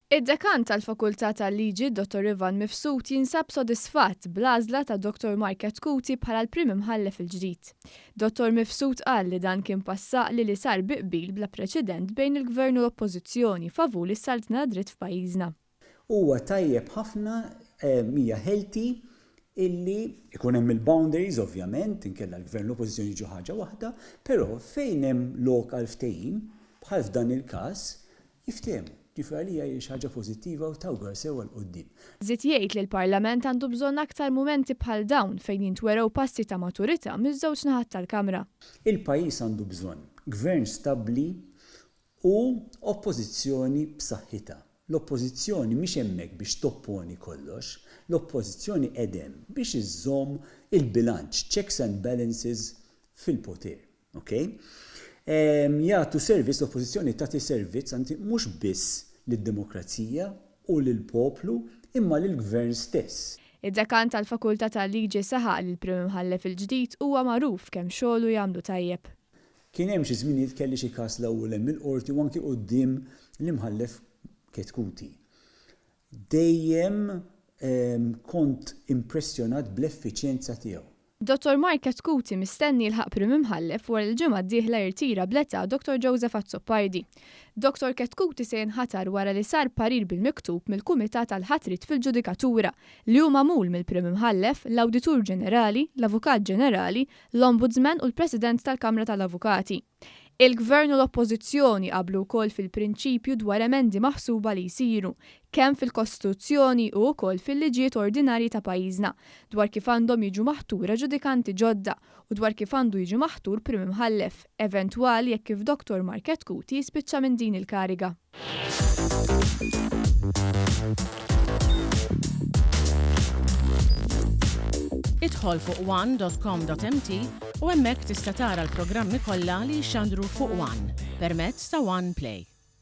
Id-Dekan tal-Fakultà tal-Liġi Dottor Ivan Mifsud jinsab sodisfatt bl-għażla ta' Dottor Mark Chetcuti bħala l-Prim Imħallef il-ġdid. Dottor Mifsud qal li dan kien pass għaqli li sar bi qbil bla preċedent bejn il-Gvern u l-Oppożizzjoni favur is-saltna tad-dritt f'pajjiżna. Huwa tajjeb ħafna, hija healthy illi ikun hemm il-boundaries ovvjament, inkella l-Gvern u l-Oppożizzjoni jiġu ħaġa waħda, però fejn hemm lok għal ftehim, bħal f'dan il-każ, Jiftehmu. Ġifieri għalija hi xi ħaġa pożittiva u tawgura sew għal quddiem. Żied jgħid li l-Parlament għandu bżonn aktar mumenti bħal dawn fejn jintwerew passi ta' maturità miż-żewġ naħat tal-Kamra. Il-pajjiż għandu bżonn Gvern stabbli u Oppożizzjoni b'saħħitha. L-Oppożizzjoni mhix hemmhekk biex topponi kollox. L-Oppożizzjoni qegħda hemm biex iżżomm il-bilanċ, checks and balances fil-poter. Ok? Jagħtu servizz, l-Oppożizzjoni tagħti servizz anzi mhux biss lid-demokrazija u lill-poplu imma lill-Gvern stess. Id-Dekan tal-Fakultà tal-Liġi saħaq li l-Prim Imħallef il-ġdid huwa magħruf kemm xogħlu jagħmlu tajjeb. Kien hemm xi żminijiet kelli xi każ 'l hawn u 'l hemm il-Qorti u anki quddiem l-Imħallef Chetcuti. Dejjem kont impressjonat bl-effiċjenza tiegħu. Dottor Mark Chetcuti mistenni jilħaq Prim Imħallef wara li l-ġimgħa d-dieħla jirtira bl-età Dottor Joseph Azzopardi. Dottor Chetcuti se jinħatar wara li sar parir bil-miktub mill-Kumitat għall-Ħatriet fil-Ġudikatura li hu magħmul mill-Prim Imħallef, l-Awditur Ġenerali, l-Avukat Ġenerali, l-Ombudsman u l-President tal-Kamra tal-Avukati. Il-Gvern u l-Oppożizzjoni qablu wkoll fil-prinċipju dwar emendi maħsuba li jsiru, kemm fil-Kostituzzjoni u wkoll fil-liġijiet ordinarji ta' pajjiżna, dwar kif għandhom jiġu maħtura ġudikanti ġodda u dwar kif għandu jiġi maħtur Prim Imħallef, eventwali jekk kif Dottor Mark Chetcuti jispiċċa minn din il-kariga. Idħol fuq one dot com dot mt u hemmhekk tista' tara l-programmi kollha li jixxandru fuq one permezz ta' One Play.